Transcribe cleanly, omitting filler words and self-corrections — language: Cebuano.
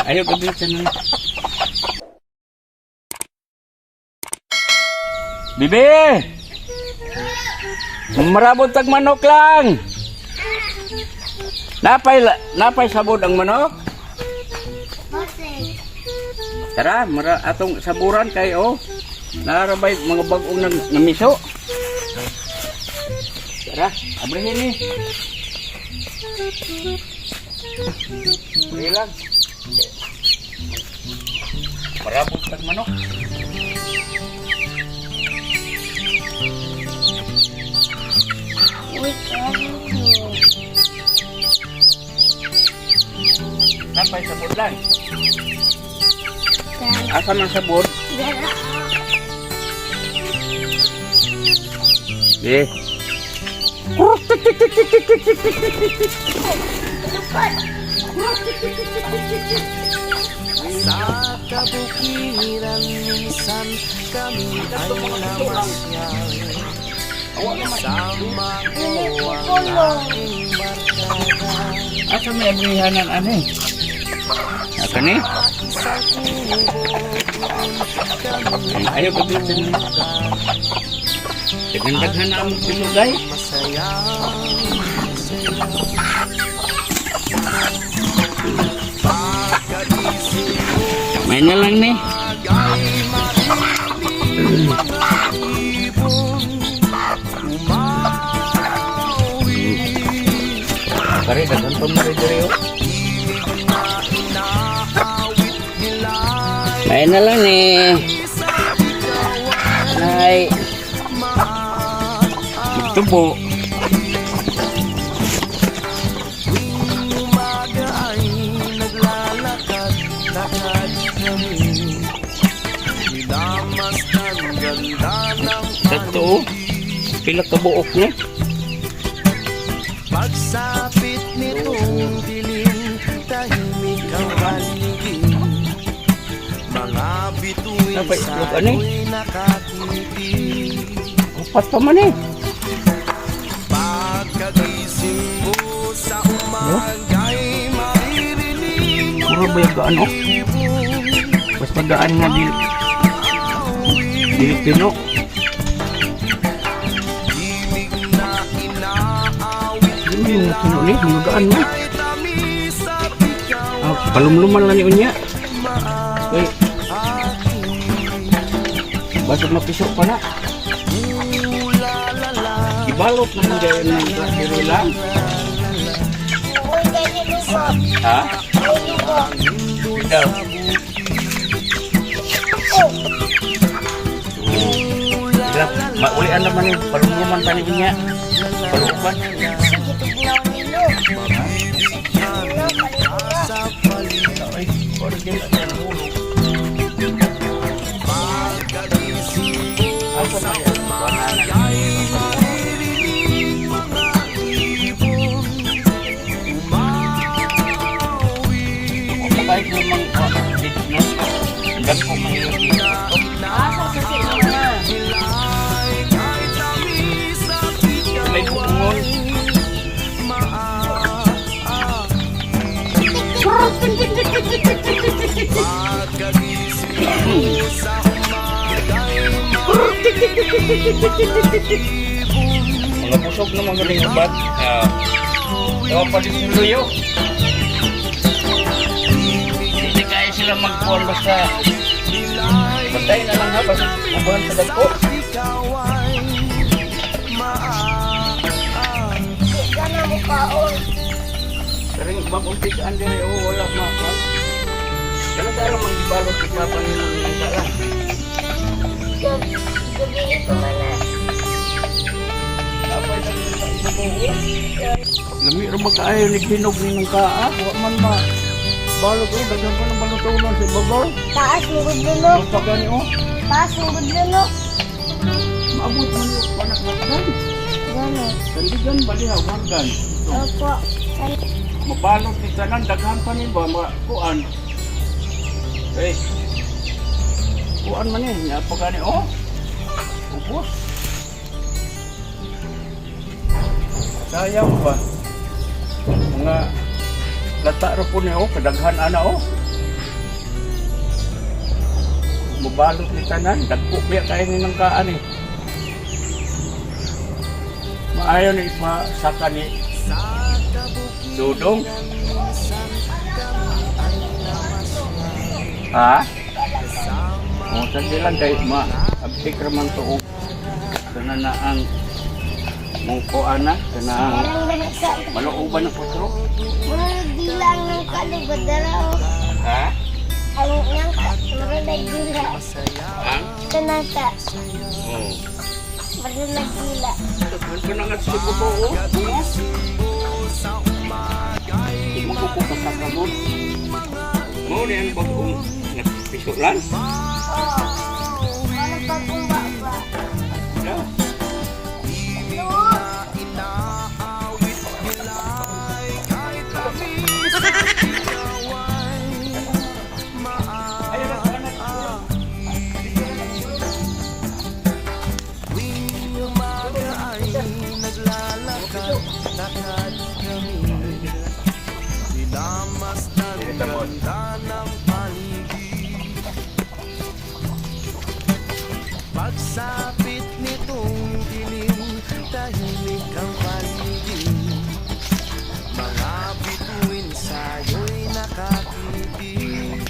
Ayaw gabi na. Bibi! Marabot tag manok lang. Napay sabod ang manok? Tara, mara atong saburan kay oh. Narabay mga bag-ong nang namiso. Tara, abrihin ni. Abrihin lang. Marabot tag manok. Uy, kayo. Napay sabod lang. Asa man sabod? Dara. Eh. Lupad. Sa kabukiran minsan kami ay namasyal. Kasama ko ang aking barkada. Asa may abrihanan ani? Asa ni? Isang kubo kami Ayaw gabi na. Daghan-daghan na ang pinugay. masaya. Pagkagising ko May na lang ni. ay marinig mga ibon umawi. Pare, daghan pa mo rin diri, oh. Ibig na inaawit nila'y May na lang ni. sa ikaw Ay, ay maaari. tubo. Tuwing umaga ay naglalakad-lakad kami. Minamasdan ganda ng Sakto oh. Pila ka buok niya. Pagsapit nitong dilim, tahimik ang paligid. Mga bituin Napay, sa itlog, ano eh? ako'y nakatitig. Upat pa man eh. Pagkagising mo sa umaga'y maririnig Mura ba yung gaan oh? ibon Basta gaan nga dili, dili pino. Ibig na inaawit Hindi na pino ni, mga gaan na. ay tamis at ikaw Ah, palumluman lang ni unya. Uy, aking basta mapiso pa na. Ulalala. Ibalot naman gayon ng diri lang. Uy, kayo lupa. Ha? Uy, lupa. Ikaw. Oh, Sila, maulian naman eh. Palumluman pa ni unya. Paluupan. sige, tugnaw nilo. Tugnaw, paliw Sa paligid Ay, parang dyan ang ulo. pagkagising mo Asa sa na yan? umaga'y maririnig mga ibon umawi. Kahit namang no? Ang dagko mahirap dito. Asa sa sila? Nila'y kahit tamis at ikaw May kukungon. ay maaari. Pagkagising mo sa umaga'y maririnig mga ibon Mga busog na mga galing ubat. Ah, tawa pa din yung luyo. Hindi kaya sila magkuhan basta bantay na lang ha, basta ubahan sa dagko. Ikaw ay maaari. Di ka na mukaon. Pero yung bagong pisaan din oh, wala ma. Kaya tayo magbalot sa papa nyo ng sala. Gabi ko man na. Lami ra ba kaayo ni hinog ni ng kaa? Wa man ba? Balot oh, daghan pa ng balutunan sa babaw. Taas mo gudluno. Ang pagani oh, Taas mo gudluno. maabot man yung panaklatdan. Gano. Sandigan ba diha, wargan. Opo. Mabalot ni tanan, daghan pa ni ba, mga kuan. Eh, kuan man eh, nga pagani oh. Ubos. Sayang ba? Mga Lata ra po ni oh, kadaghan ana oh. Mabalot ni tanan, dagko biya kayo ni nang kaan eh. Maayo ni ipasaka ni Dudong. Ha? O, sandi lang kay ma abtik raman to og kana na ang mungko ana kana ang Parang nangka. maluoban ng putro. Murag dila ang nangka lugod dara oh. Ha? Ang nangka, murag nagdila. Ang? Kanangka, Oo. murag nagdila. Daghan ka na nga sa buto oh. Mo ko kasakamot. Mo ni ang bagong nagpisulan. Oo. Ano pag ba? Yeah. Tuwing umaga ay naglalakad Lakad kami. Minamasdan ganda ng paligid. Pagsapit nitong dilim, tahimik ang paligid. Mga bituin sa'yo'y nakatitig.